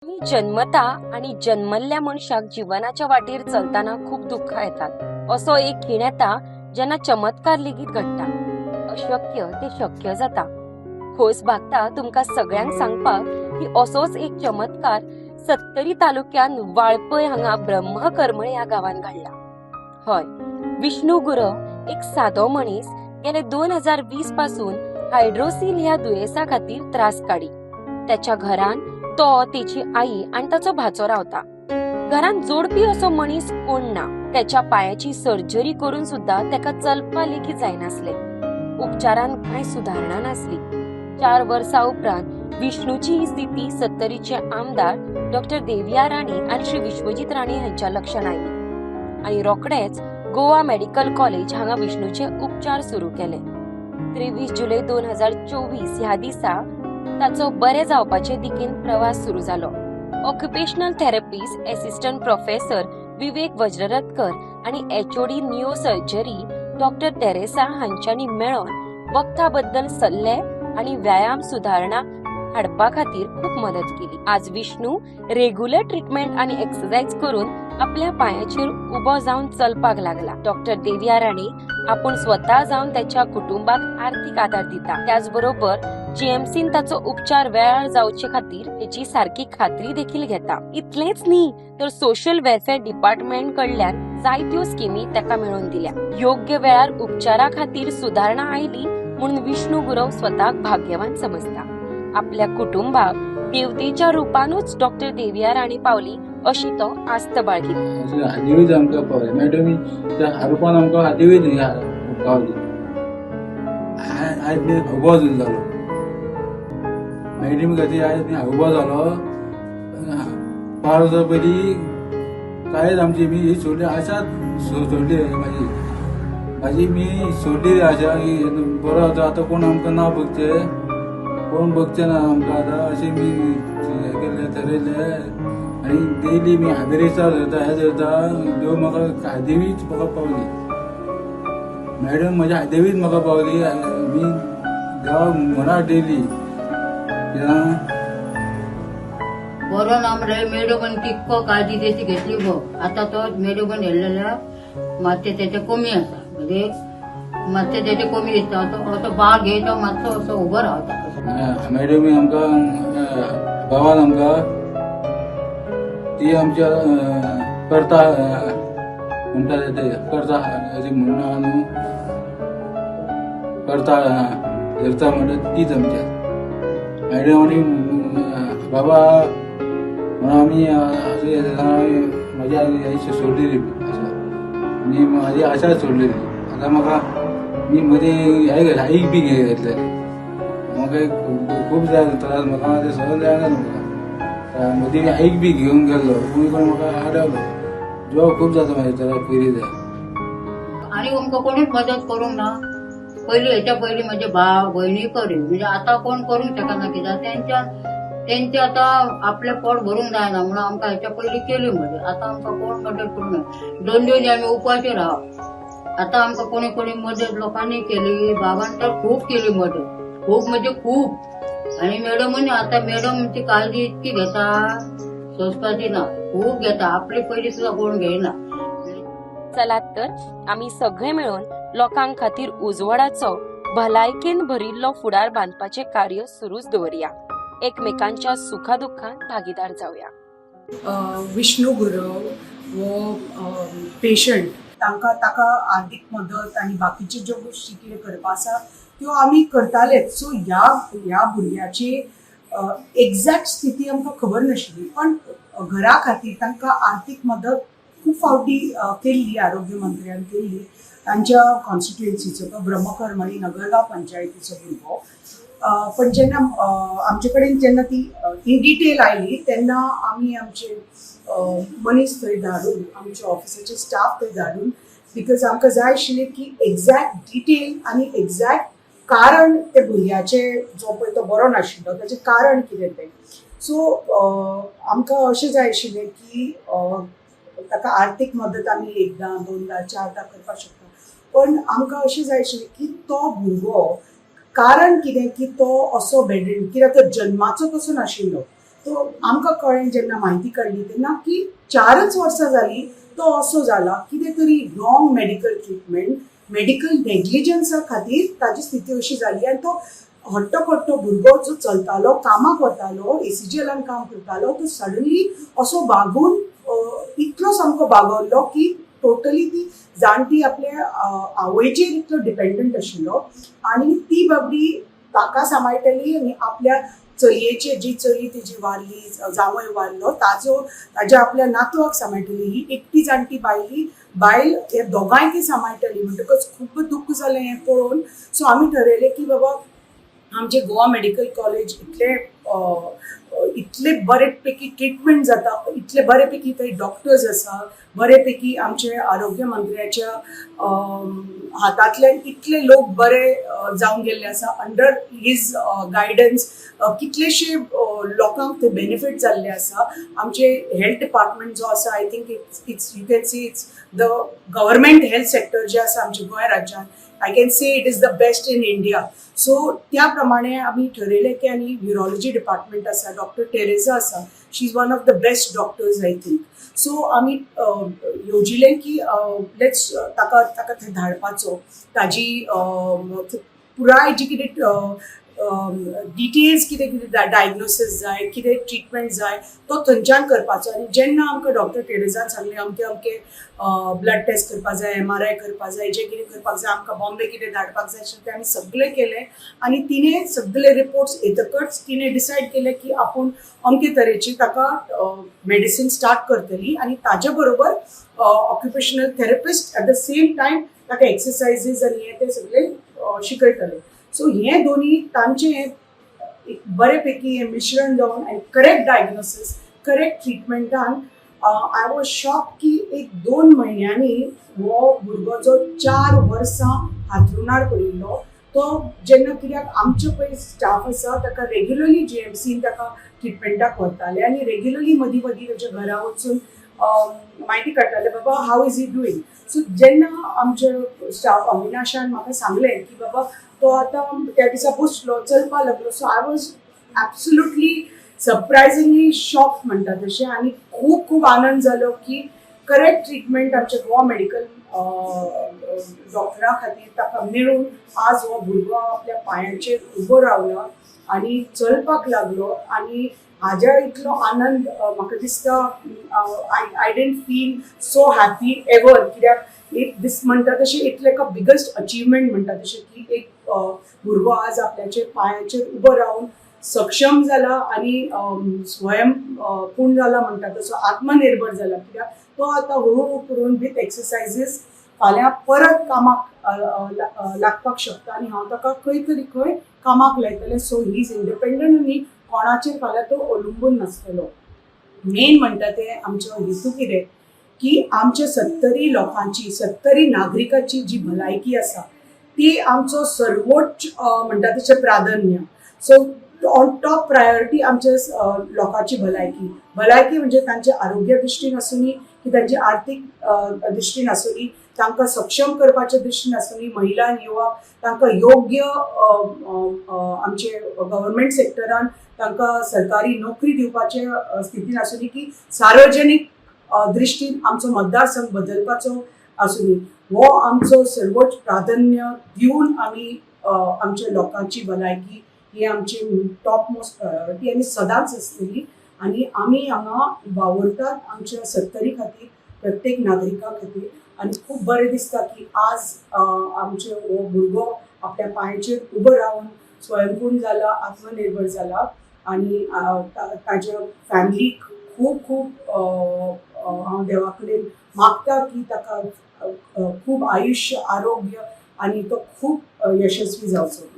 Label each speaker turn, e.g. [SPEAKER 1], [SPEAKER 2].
[SPEAKER 1] आमी जन्मता आनी जन्मल्ल्या मनशाक जिवनाच्या वाटेर चलतना खूब दुख्खां येतात. असो एक खीण येता जेन्ना चमत्कार लेगीत घडटा. अशक्य ते शक्य जाता. खोस भागता तुमकां सगळ्यांक सांगपाक की असोच एक चमत्कार सत्तरी तालुक्यान वाळपय हांगा ब्रह्मकरमळे ह्या गांवान घडला. हय, विष्णू गुरव एक सादो मनीस गेले 2020 पासून हायड्रोसील ह्या दुयेंसा खातीर त्रास काडी. त्याच्या घरान तो, तेची आई आनी ताचो भाचो रावता. घरान जोडपी असो मनीस कोण ना. त्याच्या पायाची सर्जरी करून सुद्धा ताका चलपा लेगीत जायनासले. उपचारान कांय सुदारणा नासली. 4 वर्सां उपरांत विष्णूची ही स्थिती सत्तरीचे आमदार डॉक्टर देविया राणे आनी श्री विश्वजीत राणे हांच्या लक्षात आयली आनी रोखडेच गोवा मेडिकल कॉलेज हांगा विष्णूचे उपचार सुरू केले. 23 जुलय 2024 ह्या दिसा ताचो बरे जावपाचे दिकेन प्रवास सुरू जालो. Occupational therapist assistant professor Vivek Vajratkar आनी HOD neuro surgery doctor Teresa हांच्यांनी मेळोन वखदा बद्दल सल्ले आनी व्यायाम सुदारणा हाडपा खातीर खूब मदत केली. आज विष्णू रेग्युलर ट्रिटमेंट आनी एक्सरसाइज करून आपल्या पायाचेर उबो जावन चलपाक लागला. डॉक्टर देविया राणे आपूण स्वता जावन त्याच्या कुटुंबाक आर्थीक आदार दिता. त्याच बरोबर जीएमसीन ताचो उपचार वेळार जावचे खातीर हेची सारकी खात्री देखील घेता. इतलेंच न्ही तर सोशल वेलफेअर डिपार्टमेंट कडल्यान जायत्यो स्किमी ताका मेळोवन दिल्या. योग्य वेळार उपचारा खातीर सुदारणा आयली म्हणून विष्णू गुरव स्वताक भाग्यवान समजता. आपल्या कुटुंबाक देवतेच्या रुपानूच डॉक्टर देविया राणे पावली अशी तो आस्त बाळगिता.
[SPEAKER 2] देवीच आमकां पावली मॅडमी, त्या आरोपान आमकां देवीच पावली. आयज मी उबो जालो मॅडमी खातीर. आयज मी उबो जालो. 5 वर्सां पयलीं कांयच आमची मी ही सोडली आशा, सोडली म्हाजी म्हाजी मी सोडली आशा की बरो आतां आतां कोण आमकां ना बघचे, कोण बघचे ना आमकां आतां, अशें मी हें केल्लें, थरयलें. आनी डेली मी हाबेरेस्तार धरता, हें धरता. देव म्हाका, देवीच म्हाका पावली. मॅडम म्हज्या देवीच म्हाका पावली. मी देवाक म्हणा डेली कित्याक
[SPEAKER 3] बरो ना म्हणल्यार मॅडमान कितको काळजी तेची घेतली गो. आतां तो मॅडमान येयल्लेल्या मातशें तेचें कमी आसा, म्हणजे मातशें तेचें कमी दिसता. तो असो बाग घेयत तो मातसो असो उबो रावता कसो.
[SPEAKER 2] मॅडमी आमकां, गांवान आमकां ती आमच्या करता म्हणटा ते करता अशें म्हणून आहा न्हू, करता धरता म्हणटा तीच आमच्या मॅडम. आनी बाबा म्हणून आमी अशें म्हजी आयुश्य सोडलेली आशा, मी म्हाजी आशा सोडलेली. आतां म्हाका मी मदीं हे आईक बी घेतलेले. म्हाका एक खूब जाय त्रास, म्हाका ते सहन जायना म्हाका. मदीं आईक बी घेवन गेल्लो, कोणी कोण म्हाका आडवलो. जिवाक खूब जाता म्हाज्या त्रास पयलीं जाय.
[SPEAKER 3] आनी आमकां कोणूच मदत करूंक ना पयलीं. हेच्या पयलीं म्हजे भाव भयणी करी, म्हणजे आतां कोण करूंक शकना, कित्याक तेंचे आतां आपलें पोट भरूंक जायना म्हणून आमकां हेच्या पयलीं केली मदत. आतां आमकां कोण मदत करूंक ना. दोन दीस आमी उपाशी राव. आतां आमकां कोणी कोणी मदत लोकांनी केली. बाबान तर खूब केली मदत, खूब म्हणजे खूब. आनी मॅडमूय आतां मॅडमची काळजी इतकी घेता, सोंसपाची ना. खूब घेता, आपली पयलीं सुद्दां कोण घेयना.
[SPEAKER 1] चलात तर आमी सगळे मेळून लोकां खातीर उजवाडाचो, भलायकेन भरिल्लो फुडार बांदपाचें कार्य सुरूच दवरया. एकमेकांच्या सुखा दुख्खान भागीदार जावया.
[SPEAKER 4] विष्णू गुरव हो पेशंट,
[SPEAKER 5] तांकां ताका आर्थीक मदत आनी बाकीच्यो ज्यो गोश्टी कितें करपा आसा त्यो आमी करतालेच. सो ह्या ह्या भुरग्याची एग्जॅक्ट स्थिती आमकां खबर नाशिल्ली, पण घरा खातीर तांकां आर्थीक मदत खूब फावटी केल्ली, आरोग्य मंत्र्यान केल्ली. तांच्या कॉन्स्टिट्युएन्सीचो तो ब्रह्मकरमळी नगरगांव पंचायतीचो भुरगो. पण जेन्ना आमचे कडेन जेन्ना ती इन डिटेल आयली तेन्ना आमी आमचे मनीस थंय धाडून, आमच्या ऑफिसाचे स्टाफ थंय धाडून, because आमकां जाय आशिल्लें की एग्जॅक्ट डिटेल आनी एग्जॅक्ट कारण, ते भुरग्याचे जो पळय तो बरो नाशिल्लो ताचें कारण कितें तें. सो आमकां अशें जाय आशिल्लें की ताका आर्थीक मदत आमी एकदां, दोनदां, चारदां करपाक शकता, पण आमकां अशें जाय आशिल्लें की तो भुरगो कारण कितें की तो असो बेडरिडन, कित्याक तो जन्माचो तसो नाशिल्लो. तो आमकां कळ्ळें जेन्ना म्हायती काडली तेन्ना की 4च वर्सां जालीं तो असो जाला, कितें तरी रॉंग मेडिकल ट्रिटमेंट, मेडिकल नेग्लिजन्सा खातीर ताजी स्थिती अशी जाली. आनी तो हट्टो कट्टो भुरगो जो चलतालो, कामाक वतालो, एसीजीएलान काम करतालो, तो सडनली असो बागून इतलो सामको बागवल्लो की टोटली ती जाणटी आपल्या आवयचेर इतलो डिपेंडंट आशिल्लो आनी ती बाबडी ताका सांबाळटली आनी आपल्या चलयेचे, जी चली तिजी वारली, जांवय वारलो ताजो, ताज्या आपल्या नातवाक सांबाळटली. ही एकटी जाणटी बायली बायल हे दोगांयकी सांबाळटली. म्हणटकच खूब दुख्ख जालें हें पळोवन. सो आमी ठरयलें की बाबा आमचे गोवा मेडिकल कॉलेज इतले इतले बरे पैकी ट्रिटमेंट जाता, इतले बरे पैकी थंय डॉक्टर्स आसा, बरे पैकी आमचे आरोग्य मंत्र्याच्या हातांतल्यान इतले लोक बरे जावन गेल्ले आसा. अंडर his गायडन्स कितलेशे लोकांक ते बेनिफीट जाल्ले आसा. आमचे हेल्थ डिपार्टमेंट जो आसा, I think it's you can see it's the government health sector जे आसा आमच्या गोंय राज्यांत, I can say it is the best in India. So त्या प्रमाणे आमी ठरयलें की आनी न्युरोलॉजी डिपार्टमेंट आसा, डॉक्टर टेरेझा आसा, she is one of the best doctors I think. So आमी येवजिलें की let's ताका थंय धाडपाचो, ताजी पुराय जी कितें डिटेल्स, कितें कितें डायग्नोसीस जाय, कितें ट्रिटमेंट जाय, तो थंयच्यान करपाचो. आनी जेन्ना आमकां डॉक्टर टेरेझान सांगलें अमके अमके ब्लड टेस्ट करपा जाय, एमआरआय करपा जाय, जे कितें करपाक जाय, आमकां बॉम्बे कितें धाडपाक जाय आशिल्लें, तें आमी सगळें केलें. आनी तिणें सगळे रिपोर्ट्स येतकच तिणें डिसायड केलें की आपूण अमके तरेची ताका मेडिसीन स्टार्ट करतली आनी ताजे बरोबर occupational therapist at the same time ताका एक्सरसायजीज आनी हें तें सगळें शिकयतले. सो हें दोनी तांचें हें एक बरे पैकी हें मिश्रण जावन आनी करेक्ट डायग्नोसीस, करेक्ट ट्रिटमेंटान I was shock की एक 2 म्हयन्यांनी हो भुरगो जो 4 वर्सां हांतरुणार पडिल्लो तो जेन्ना, कित्याक आमचे पळय स्टाफ आसा ताका रेग्युलरली जीएमसीन ताका ट्रिटमेंटाक व्हरताले आनी रेग्युलरली मदीं मदीं ताच्या घरा वचून म्हायती काडटाले, बाबा how is he doing. So जेन्ना आमचे स्टाफ अविनाशान म्हाका सांगलें की बाबा तो आतां त्या दिसा बसलो, चलपाक लागलो, so I was absolutely surprisingly shock म्हणटा तशें. आनी खूब खूब आनंद जालो की करेक्ट ट्रिटमेंट आमच्या गोवा मेडिकल डॉक्टरा खातीर ताका मेळून आज हो भुरगो आपल्या पांयांचेर उबो रावला आनी चलपाक लागलो. आनी हाज्या इतलो आनंद म्हाका दिसता I didn't feel so happy ever, कित्याक एक दीस म्हणटा तशें इतलें एक बिगस्ट अचिवमेंट म्हणटा तशें की एक भुरगो आज आपल्याचेर पांयाचेर उबो रावन सक्षम जाला आनी स्वयं पूर्ण जाला म्हणटा तसो, आत्मनिर्भर जाला, कित्याक तो आतां हळू हळू करून विथ एक्सरसायजीस फाल्यां परत कामाक लागपाक शकता आनी हांव ताका खंय तरी खंय कामाक लायतलें. So he is independent आनी कोणाचेर फाल्यां तो अवलंबून नासतलो. मेन म्हणटा तें आमचो हेतू कितें की आमच्या सत्तरी लोकांची, सत्तरी नागरिकाची जी भलायकी आसा ती आमचो सर्वोच्च म्हणटा तशें प्राधान्य. सो ऑन टॉप प्रायोरिटी आमच्या लोकांची भलायकी. भलायकी म्हणजे तांच्या आरोग्य दृश्टीन आसूनी की तांची आर्थीक दृश्टीन आसूनी, तांकां सक्षम करपाच्या दृश्टीन आसूनी, महिला आनी युवा तांकां योग्य अ, अ, अ, आमचे गव्हर्मेंट सेक्टरान तांकां सरकारी नोकरी दिवपाचे स्थितीन आसूनी की सार्वजनीक दृश्टीन आमचो मतदारसंघ बदलपाचो आसूनी, हो आमचो सर्वोच्च प्राधान्य दिवन आमी आमच्या लोकांची भलायकी ही आमची टॉप मोस्ट प्रायोरिटी आनी सदांच आसतली. आनी आमी हांगा वावुरतात आमच्या सत्तरी खातीर, प्रत्येक नागरिका खातीर. आनी खूब बरें दिसता की आज आमचे हो भुरगो आपल्या पांयाचेर उबो रावन स्वयंपूर्ण जाला, आत्मनिर्भर जाला आनी ताच्या फॅमिलीक खूब खूब हांव देवा कडेन मागता की ताका खूब आयुश्य, आरोग्य आनी तो खूब यशस्वी जावचो.